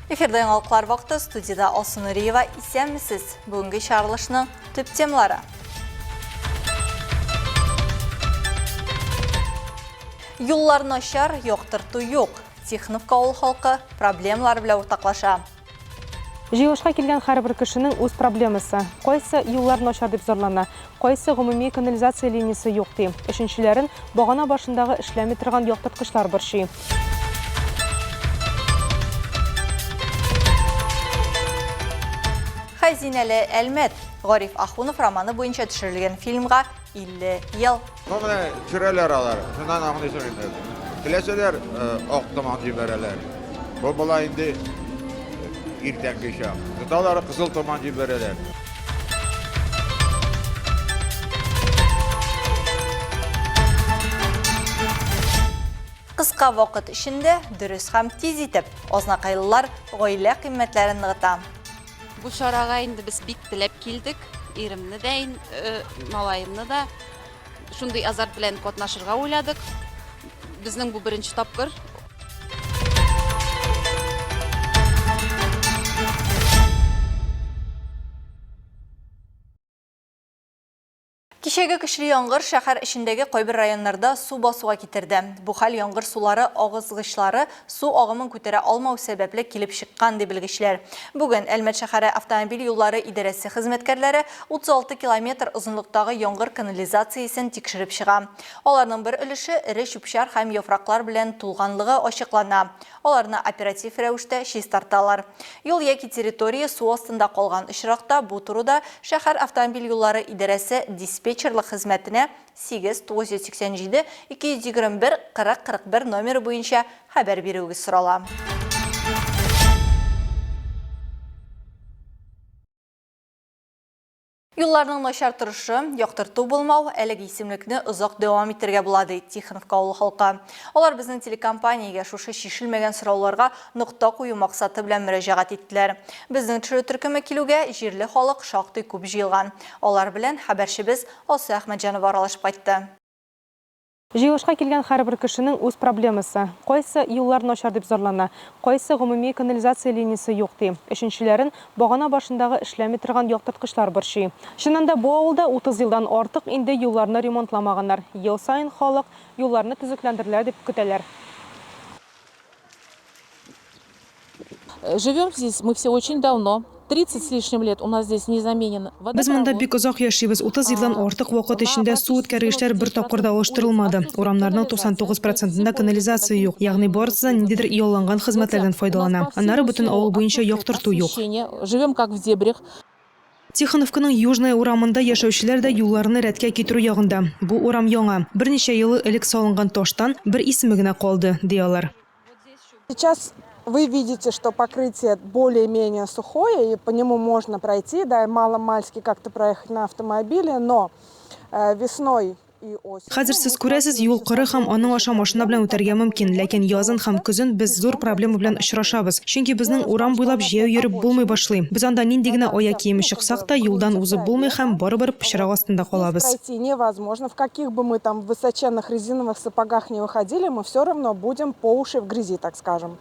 Эфирда яңалыклар вакыты, студиядә Алсу Нуриева. Исәнмесез! Бүгенге чыгарылышның төп темалары. Юллар начар, яктырту юк. Тихоновка авыл халкы проблемалар белән уртаклаша. Җыелышка килгән һәрбер кешенең үз проблемасы. Кайсы юллар начар дип зарлана, кайсы гомуми канализация линиясе юк ди. Өченчеләрен багана башындагы эшләми торган яктырткычлар борчый. Хәзинәле Әлмәт. Гариф Ахунов романы буенча төшерелгән фильмга 50 ел. Ну, менә төшерәләр алар. Шуннан аңлыйсың инде. Теләсәләр, э, ак томан җибәрәләр. Бу була инде иртәнге чак. Тоталар, кызыл томан җибәрәләр. Кыска вакыт эчендә дөрес һәм тиз итеп азнакайлылар гаилә кыйммәтләрен ныгыта. Бу чарага инде без бик теләп килдек. Иремне дә, э, малаемны да шундый азарт белән катнашырга уйладык. Безнең бу беренче тапкыр. Кичәге көчле яңгыр шәһәр эчендәге кайбер районнарда су басуга китерде. Бу хәл яңгыр сулары агызгычлары су агымын күтәрә алмау сәбәпле килеп чыккан, ди белгечләр. Бүген Әлмәт шәһәре автомобиль юллары идарәсе хезмәткәрләре 36 километр озынлыктагы яңгыр канализациясен тикшереп чыга. Аларның бер өлеше эре чүп-чар һәм яфраклар белән тулганлыгы ачыклана. Аларны оператив рәвештә чистарталар. Юл яки территория су астында калган очракта бу турыда шәһәр автомобиль юллары идарәсе диспетчерлык хезмәтенә 8 987 221 40 41 номеры буенча хәбәр бирүегез сорала. Юлларның начар торышы, яктырту булмау, әлеге исемлекне озак дәвам итәргә була, ди Тихоновка авылы халкы. Алар безнең телекомпаниягә шушы чишелмәгән сорауларга нокта кую максаты белән мөрәҗәгать иттеләр. Безнең төшерү төркеме килүгә җирле халык шактый күп җыелган. Алар белән хәбәрчебез Алсу Әхмәтҗанова аралашып кайтты. Җыелышка килгән һәрбер кешенең үз проблемасы. Кайсы юллар начар дип зарлана, кайсы гомуми канализация линиясе юк ди. Өченчеләрен багана башындагы эшләми торган яктырткычлар борчый. Чыннан да, бу авылда 30 елдан артык инде юлларны ремонтламаганнар. Ел саен халык юлларны төзекләндерелә дип көтәләр. Живем здесь мы все очень давно. 30 с лишним лет у нас здесь не заменен водопровод. Без монда бик озак яшибез. 30 елдан артык вакыт эчендә су үткәргечләр бер тапкыр да алыштырылмады. Урамнарның 99 процентында канализация юк, ягъни барысы да ниндидер ялланган хезмәтләрдән файдалана. Аннары бөтен авыл буенча яктырту юк. Живем как в дебрях. Тихоновканың Южная урамында яшәүчеләр дә юлларны рәткә китерү ягында. Бу урам яңа. Берничә ел элек салынган таштан бер исеме генә калды, ди алар. Сейчас вы видите, что покрытие более-менее сухое, и по нему можно пройти, да, и мало-мальски как-то проехать на автомобиле, но э, весной Хәзер сез күрәсез, юл коры һәм аның аша машина белән үтәргә мөмкин. Ләкин язын һәм көзен без зур проблема белән очрашабыз. Чөнки безнең урам буйлап җәяү йөреп булмый башлый. Без анда нинди генә аяк киеме чыксак та, юлдан узып булмый һәм барыбер пычрак астында калабыз. Пройти невозможно. В каких бы мы там высоченных резиновых сапогах не выходили, мы все равно будем по уши в грязи, так скажем.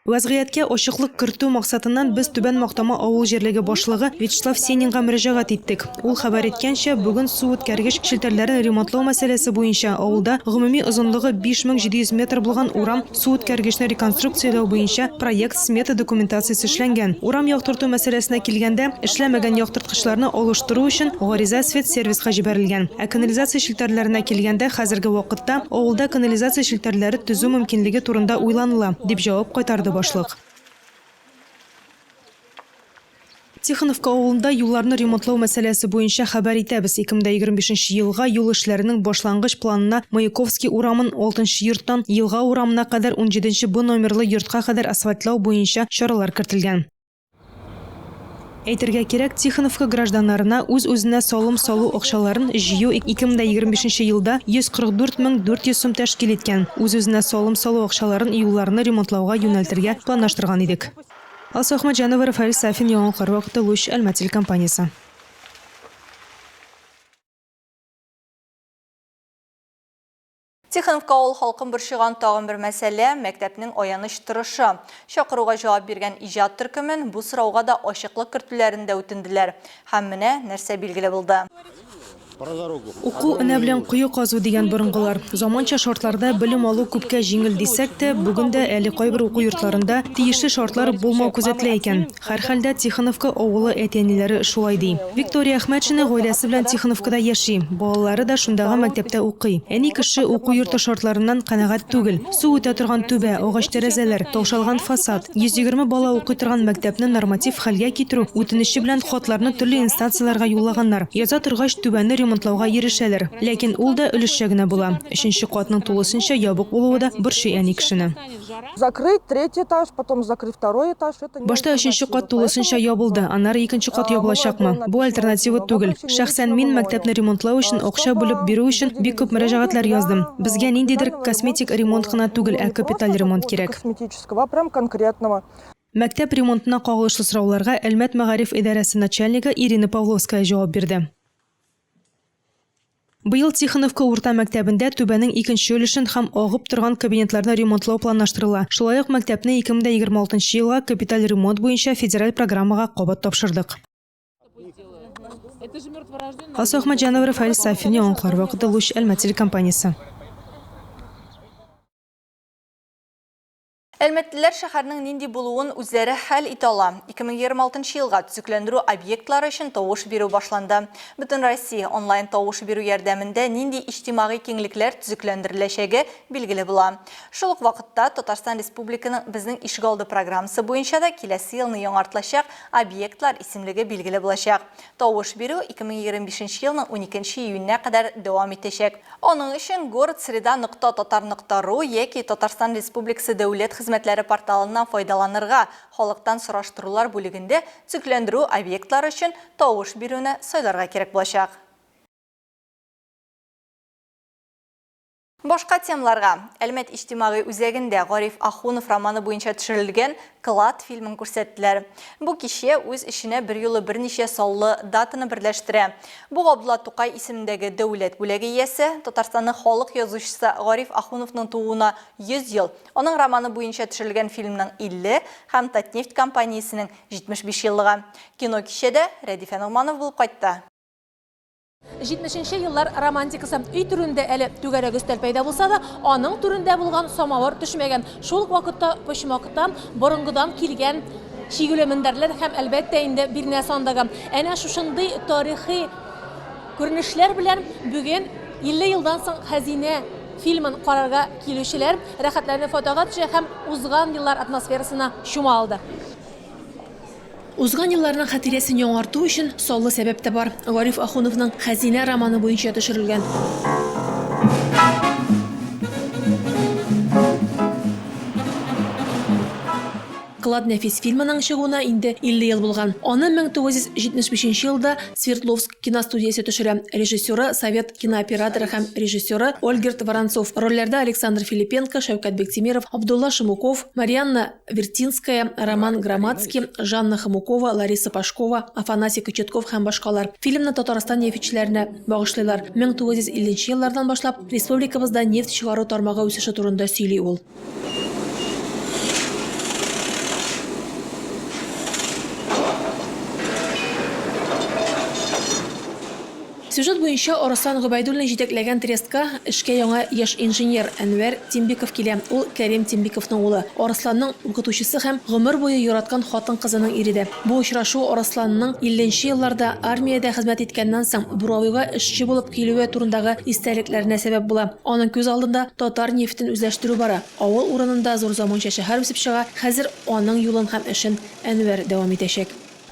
Вәзгыятькә ачыклык кертү максатыннан без Түбән Мактама авыл җирлеге башлыгы Вячеслав Сенинга мөрәҗәгать иттек. Ул хәбәр иткәнчә, бүген су үткәргеч челтәрләрен ремонтлау мәсьәләсе буенча авылда гомуми озынлыгы 5700 метр булган урам су үткәргечне реконструкцияләү буенча проект-смета документациясе эшләнгән. Урам яктырту мәсьәләсенә килгәндә, эшләмәгән яктырткычларны алыштыру өчен гариза Светсервиска җибәрелгән. Ә канализация челтәрләренә килгәндә, хәзерге вакытта авылда канализация челтәрләре төзү мөмкинлеге турында уйланыла, дип җавап кайтарды башлык. Тихоновка авылында юлларны ремонтлау мәсьәләсе буенча хәбәр итәбез. 2025 нче елга юл эшләренең башлангыч планына Маяковский урамын алтынчы йорттан Елга урамына кадәр унҗиденче Б номерлы йортка кадәр асфальтлау буенча чаралар кертелгән. Әйтергә кирәк, Тихоновка гражданнарына үз-үзенә салым салу акчаларын җыю 2025 нче елда 144 400 сум тәшкил иткән. Үз-үзенә салым салу акчаларын юлларны ремонтлауга юнәлтергә планлаштырган идек. Алсу Әхмәтҗанова, Рафаэль Сафин, Яңалыклар вакыты, Луч, Әлмәт телекомпаниясе. Тихоновка авыл халкын борчыган тагын бер мәсьәлә, мәктәпнең аяныч торышы. Чакыруга җавап биргән иҗат төркемен бу сорауга да ачыклык кертүләрен дә үтенделәр. Һәм менә нәрсә билгеле булды. Уку энә белән кое казу, дигән борынгылар. Заманча шартларда белем алу күпкә җиңел дисәк тә, бүген дә әле кайбер уку йортларында тиешле шартлар булмау күзәтелә икән. Һәрхәлдә, Тихоновка авылы әти-әниләре шулай ди. Виктория Әхмәтшина гаиләсе белән Тихоновкада яши. Балалары да шундагы мәктәптә укый. Әни кеше уку йорты шартларыннан канәгать түгел. Су үтә торган түбә, агач тәрәзәләр, таушалган фасад. 120 бала укый торган мәктәпне норматив хәлгә китерү үтенече белән хатларны төрле инстанцияләргә юллаганнар. Яза торгач, түбәне ремонтлауга ирешәләр. Ләкин ул да өлешчә генә була. Өченче катның тулысынча ябык булуы да борчый әни кешене. Закрыть третий этаж, потом закрыть второй этаж, это не Башта өченче альтернатива. кат тулысынча Поэтому ябылды, аннары икенче кат мы ябылачакмы? отдельно Бу письмо альтернатива много түгел. обращений Шәхсән лично мин мною, мәктәпне ремонтлау өчен акча чтобы бүлеп бирү өчен бик выделили күп деньги мөрәҗәгатьләр для яздым. Безгә ниндидер капитального косметик ремонта ремонт школы. кына түгел, Ну, ә не просто капиталь ремонт какого-то кирәк. косметического, а прям конкретного. Мәктәп ремонтына кагылышлы сорауларга Әлмәт мәгариф идарәсе начальнигы Ирина Павловская җавап бирде. Быел Тихоновка урта мәктәбендә түбәнең икенче өлешен һәм агып торган кабинетларны ремонтлау планлаштырыла. Шулай ук мәктәпне 2026 елга капиталь ремонт буенча федераль программага кабат тапшырдык. Алсу Әхмәтҗанова, Рафаэль Сафин, Яңалыклар вакыты, Луч, Әлмәт телекомпаниясе. Әлмәтлеләр шәһәрнең нинди булуын үзләре хәл итә ала. 2026 елга төзекләндерү объектлары өчен тавыш бирү башланды. Бөтен Россия онлайн тавыш бирү ярдәмендә нинди иҗтимагый киңлекләр төзекләндереләчәге билгеле була. Шул ук вакытта Татарстан Республиканың Безнең ишегалды программасы буенча да киләсе елны яңартылачак объектлар исемлеге билгеле булачак. Тавыш бирү 2025 елның 12 июненә кадәр дәвам итәчәк. Аның өчен городсреда нокта татар нокта ру яки Татарстан Республикасы Дәүләт хезмәтләре порталыннан файдаланырга, халыктан сораштырулар бүлегендә төзекләндерү объектлары өчен тавыш бирүне сайларга кирәк булачак. Башка темаларга. Әлмәт иҗтимагый үзәгендә Гариф Ахунов романы буенча төшерелгән Клад фильмын күрсәттеләр. Бу кичә үз эченә берьюлы берничә саллы датаны берләштерә. Бу Габдулла Тукай исемендәге дәүләт бүләге иясе, Татарстанның халык язучысы Гариф Ахуновның тууына 100 ел, аның романы буенча төшерелгән фильмның 50 һәм Татнефть компаниясенең 75 еллыгы. Кино кичәдә Рәдифә Ногманов булып кайтты. 70 нче еллар романтикасы. Өй түрендә әле түгәрәк өстәл пәйда булса да, аның түрендә булган самавыр төшмәгән. Шул ук вакытта почмактан борынгыдан килгән чигүле мендәрләр һәм, әлбәттә инде, бирнә сандыгы. Әнә шушындый тарихи күренешләр белән бүген 50 елдан соң Хәзинә фильмын карарга килүчеләр рәхәтләнеп фотога төшә һәм узган еллар атмосферасына чума алды. Узган елларның хатирәсен яңарту өчен саллы сәбәп тә бар. Гариф Ахуновның Хәзинә романы буенча төшерелгән. Клад нәфис фильмының чыгуына инде 50 ел булган. Аны 1975 елда Свердловск киностудиясе төшерә. Режиссеры, совет кинооператоры һәм режиссеры Ольгерд Воронцов. Рольләрдә Александр Филипенко, Шәүкәт Биктимеров, Абдулла Шамуков, Марианна Вертинская, Роман Громадский, Жанна Хомукова, Лариса Пашкова, Афанасий Кочетков һәм башкалар. Фильмны Татарстан нефтьчеләренә багышлыйлар. 1950 нче еллардан башлап республикабызда нефть чыгару тармагы үсеше турында сөйли ул. Сюжет буенча Арыслан Гобәйдуллин җитәкләгән трестка эшкә яңа яшь инженер Әнвәр Тимбиков килә. Ул Кәрим Тимбиковның улы, Арысланның укытучысы һәм гомер буе яраткан хатын-кызының ире дә. Бу очрашу Арысланның 50 нче елларда армиядә хезмәт иткәннән соң буровойга эшче булып килүе турындагы истәлекләренә сәбәп була. Аның күз алдында татар нефтен үзләштерү бара, авыл урынында зур заманча шәһәр үсеп чыга, хәзер аның юлын һәм эшен Әнвәр дәвам итәчәк.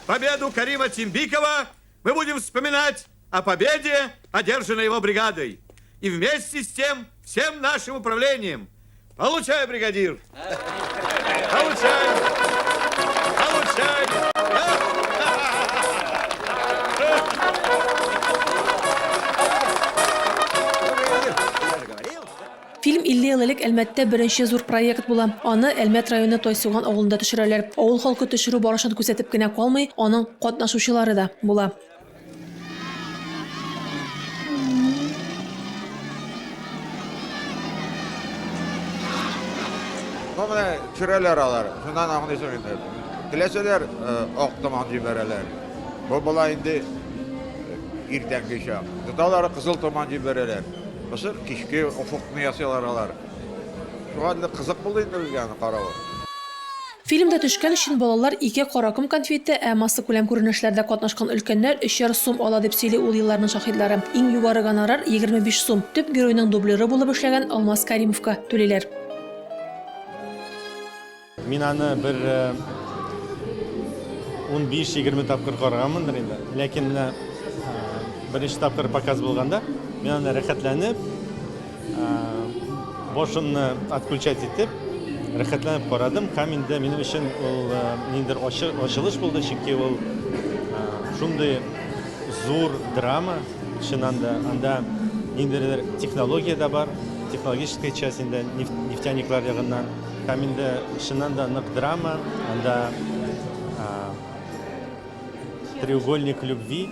Победу Карима Тимбикова Мы будем вспоминать о победе, одержанной его бригадой. И вместе с тем всем нашим управлением. Получай, бригадир! Получай! Получай! Фильм 50 ел элек Әлмәттә беренче зур проект була. Аны Әлмәт районы Тайсуган авылында төшерәләр. Авыл халкы төшерү барышын күзәтеп кенә калмый, аның катнашучылары да була. Ну, менә төшерәләр алар. Шуннан аңлыйсың инде. Теләсәләр, ак томан җибәрәләр. Бу була инде иртәнге чак. Тоталар, кызыл томан җибәрәләр. Бусы кичке офыкны ясыйлар алар. Шуңа инде кызык булды инде безгә аны каравы. Фильмда төшкән өчен балалар ике каракүм конфеты, ә массакүләм күренешләрдә катнашкан өлкәннәр өчәр сум ала, дип сөйли ул елларның шаһитлары. Иң югары гонорар, 25 сум, төп геройның дублеры булып эшләгән Алмаз Кәримовка түлиләр. Мин аны бер 15-20 тапкыр караганмындыр инде. Ләкин менә беренче тапкыр показ булганда, мин аны рәхәтләнеп, башымны отключать итеп, рәхәтләнеп карадым һәм инде минем өчен ул ниндидер ачылыш булды, чөнки ул шундый зур драма, чыннан да, анда ниндидер технология дә бар, технологическая часть инде нефтяниклар ягыннан, һәм инде чыннан да нык драма, анда треугольник любви.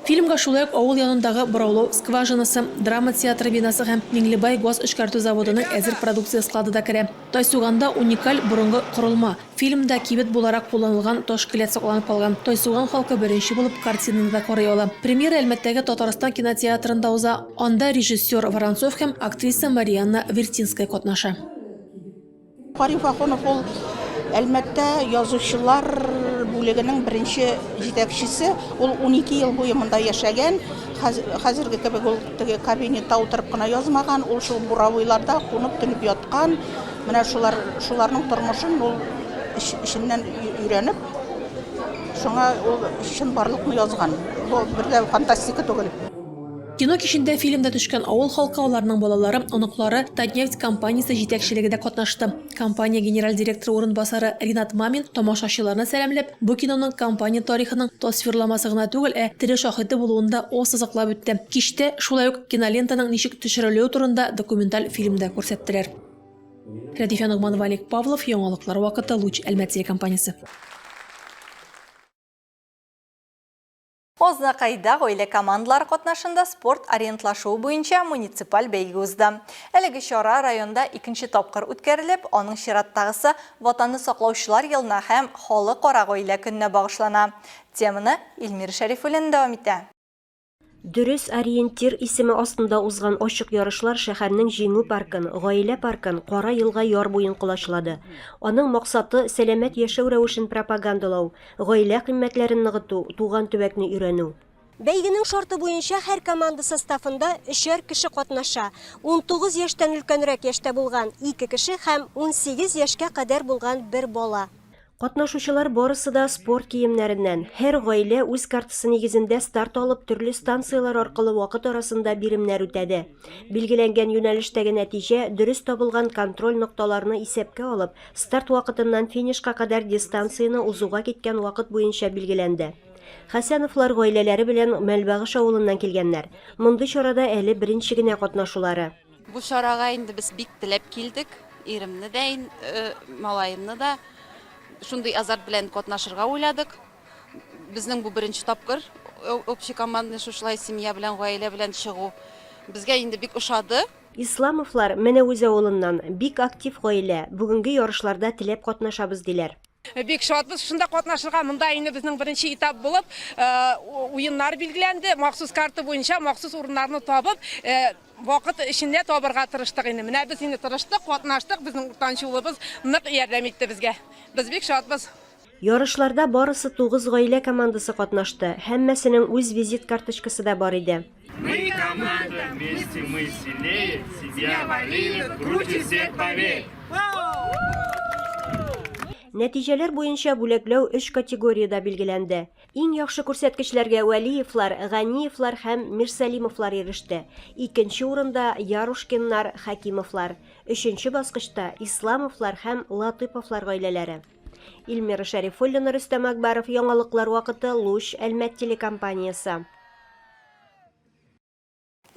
Фильмга шулай ук авыл янындагы бораулау скважинасы, драма театры бинасы һәм Миңлебай газ эшкәртү заводының әзер продукция склады да керә. Тайсуганда уникаль борынгы корылма, фильмда кибет буларак кулланылган таш келәт сакланып калган. Тайсуган халкы беренче булып картинаны да карый ала. Премьера Әлмәттәге Татарстан кинотеатрында уза, анда режиссер Воронцов һәм актриса Марианна Вертинская катнаша. Гариф Ахунов ул Әлмәттә язучылар бүлегенең беренче җитәкчесе. Ул 12 ел буе монда яшәгән. Хәзерге кебек ул теге кабинетта утырып кына язмаган, ул шул буровойларда кунып төнеп яткан. Менә шулар шуларның тормышын ул эченнән өйрәнеп, шуңа ул чынбарлыкны язган. Бу бер дә фантастика түгел. Кино кичендә фильмда төшкән авыл халкы, аларның балалары, оныклары, Татнефть компаниясе җитәкчелеге дә катнашты. Компания генераль директоры урынбасары Ринат Мамин тамашачыларны сәламләп, бу киноның компания тарихының тасвирламасы гына түгел, ә тере шаһиты булуын да ассызыклап үтте. Кичтә, шулай ук, кинолентаның ничек төшерелүе турында документаль фильм да күрсәттеләр. Рәдифә Ногманова, Олег Павлов, Яңалыклар вакыты, Луч, Әлмәт телекомпаниясе. Азнакайда гаилә командалары катнашында спорт ориентлашуы буенча муниципаль бәйге узды. Әлеге чара районда икенче тапкыр үткәрелеп, аның чираттагысы Ватанны саклаучылар елына һәм Халыкара гаилә көненә багышлана. Теманы Эльмира Шәрифуллина дәвам итә. Дөрес ориентир исеме астында узган ачык ярышлар шәһәрнең Җиңү паркын, Гаилә паркын, Кара елга яр буен колачлады. Аның максаты, сәламәт яшәү рәвешен пропагандалау, Гаилә кыйммәтләрен ныгыту, туган төбәкне өйрәнү. Бәйгенең шарты буенча һәр команда составында өчәр кеше катнаша. 19 яшьтән өлкәнрәк яшьтә булган ике кеше һәм 18 яшькә кадәр булган бер бала. Катнашучылар барысы да спорт киемнәреннән. Һәр гаилә үз картасы нигезендә старт алып, төрле станцияләр аркылы вакыт арасында биремнәр үтәде. Билгеләнгән юнәлештәге нәтиҗә, дөрес табылган контроль нокталарны исәпкә алып, Старт вакытыннан финишка кадәр дистанцияне узуга киткән вакыт буенча билгеләнде. Хәсәновлар гаиләләре белән Мәлбагыш авылыннан килгәннәр. Мондый чарада әле беренче генә катнашулары. Бу чарага инде без бик теләп килдек. Иремне дә, малаемны да шундый азарт белән катнашырга уйладык. Безнең бу беренче тапкыр общекомандный шушылай семья белән, гаилә белән чыгу. Безгә инде бик ошады. Исламовлар, Мәнәвез авылыннан, бик актив гаилә, бүгенге ярышларда теләп катнашабыз, диләр. Бик шатбыз шунда катнашырга. Монда инде безнең беренче этап булып, уеннар билгеләнде. Махсус карта буенча махсус урыннарны табып, вакыт эчендә табырга тырыштык инде. Менә без инде тырыштык, катнаштык. Безнең уртанчы улыбыз нык ярдәм итте безгә. Без бик шатбыз. Ярышларда барысы тугыз гаилә командасы катнашты, һәммәсенең үз визит карточкасы да бар иде. Мы команда, вместе мы сильнее, семья Валиевых круче всех, поверь! Нәтиҗәләр буенча бүләкләү өч категориядә билгеләнде. Иң яхшы күрсәткечләргә Вәлиевлар, Ганиевлар һәм Мирсәлимовлар иреште. Икенче урында, Ярушкиннар, Хәкимовлар. Өченче баскычта, Исламовлар һәм Латыповлар гаиләләре. Эльмира Шәрифуллина, Рөстәм Акбаров, Яңалыклар вакыты, Луч, Әлмәт телекомпаниясе.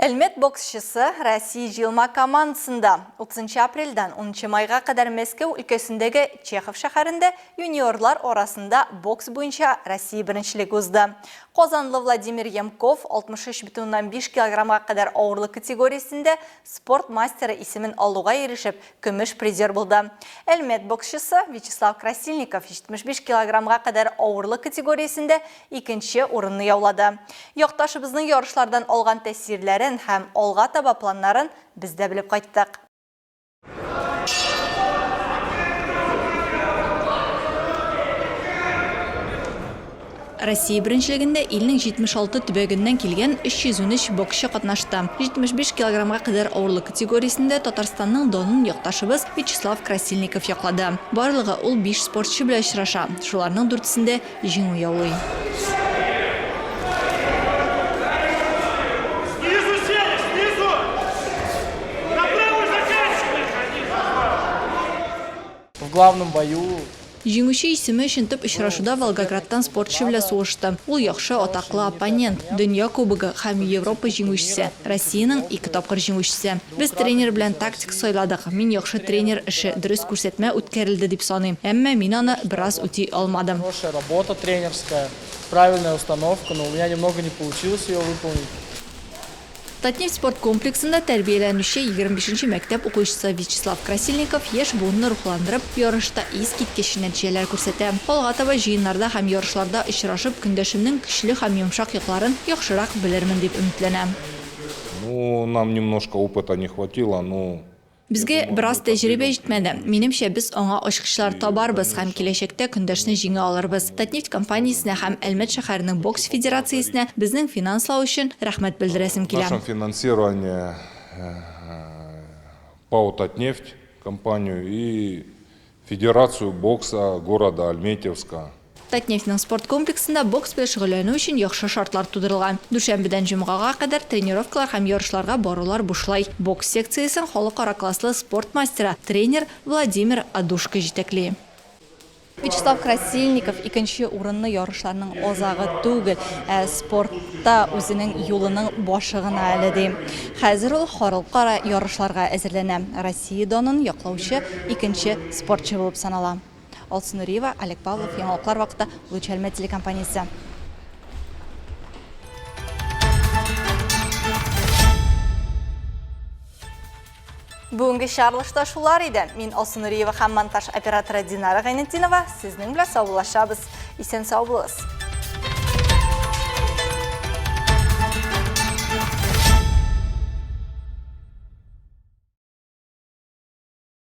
Әлмәт боксчысы Россия җыелма командасында 30 апрельдән 10 майга кадәр Мәскәү өлкәсендәге Чехов шәһәрендә юниорлар арасында бокс буенча Россия беренчелеге узды. Казанлы Владимир Ямков 63,5 килограммга кадәр авырлык категориясендә спорт мастеры исемен алуга ирешеп, көмеш призер булды. Әлмәт боксчысы Вячеслав Красильников 75 килограммга кадәр авырлык категориясендә икенче урынны яулады. Якташыбызның ярышлардан алган тәэсирләрен һәм алга таба планнарын без дә белеп кайттык. Россия беренчелегендә илнең 76 төбәгеннән килгән 313 боксчы катнашты. 75 килограммга кадәр авырлык категориясендә Татарстанның данын якташыбыз Вячеслав Красильников яклады. Барлыгы ул биш спортчы белән очраша, шуларның дүртесендә җиңү яулый. В главном бою. Җиңүче исеме өчен төп очрашуда Волгоградтан спортчы белән сугышты. Ул яхшы, атаклы оппонент, Дөнья кубогы һәм Европа җиңүчесе, Россиянең ике тапкыр җиңүчесе. Без тренер белән тактика сайладык. Мин яхшы тренер эше, дөрес күрсәтмә үткәрелде дип саныйм, әмма мин аны бераз үти алмадым. Хорошая работа тренерская, правильная установка, но у меня немного не получилось ее выполнить. Татнефть спорт комплексында тәрбияләнүче 25 нче мәктәп укучысы Вячеслав Красильников яшь буынны рухландырып, ярышта искиткеч нәтиҗәләр күрсәтә. Алга таба җыеннарда һәм ярышларда очрашып, көндәшемнең көчле һәм йомшак якларын яхшырак белермен дип өметләнә. Ну, нам немножко опыта не хватило, но Безгә бераз тәҗрибә җитмәде. Минемчә, без аңа ачкычлар табарбыз һәм киләчәктә көндәшне җиңә алырбыз. Татнефть компаниясенә һәм Әлмәт шәһәренең бокс федерациясенә безнең финанслау өчен рәхмәт белдерәсем килә. Нашем финансирование ПАО Татнефть компанию и Федерацию бокса города Альметьевска. Татнефтьнең спорт комплексында бокс белән шөгыльләнү өчен яхшы шартлар тудырылган. Дүшәмбедән җомгага кадәр тренировкалар һәм ярышларга барулар бушлай. Бокс секциясен халыкара класслы спорт мастеры, тренер Владимир Адушко җитәкли. Вячеслав Красильников икенче урынны ярышларның азагы түгел, ә спортта үзенең юлының башы гына әле ди. Хәзер ул халыкара ярышларга әзерләнә. Россия данын яклаучы икенче спортчы булып санала. Алсу Нуриева, Олег Павлов, Яңалыклар вакыты, Луч Әлмәт телекомпаниясе. Бүгенге чыгарылышта шулар иде. Мин Алсу Нуриева һәм монтаж операторы Динара Гайнетдинова сезнең белән саубуллашабыз. Исән сау булыгыз.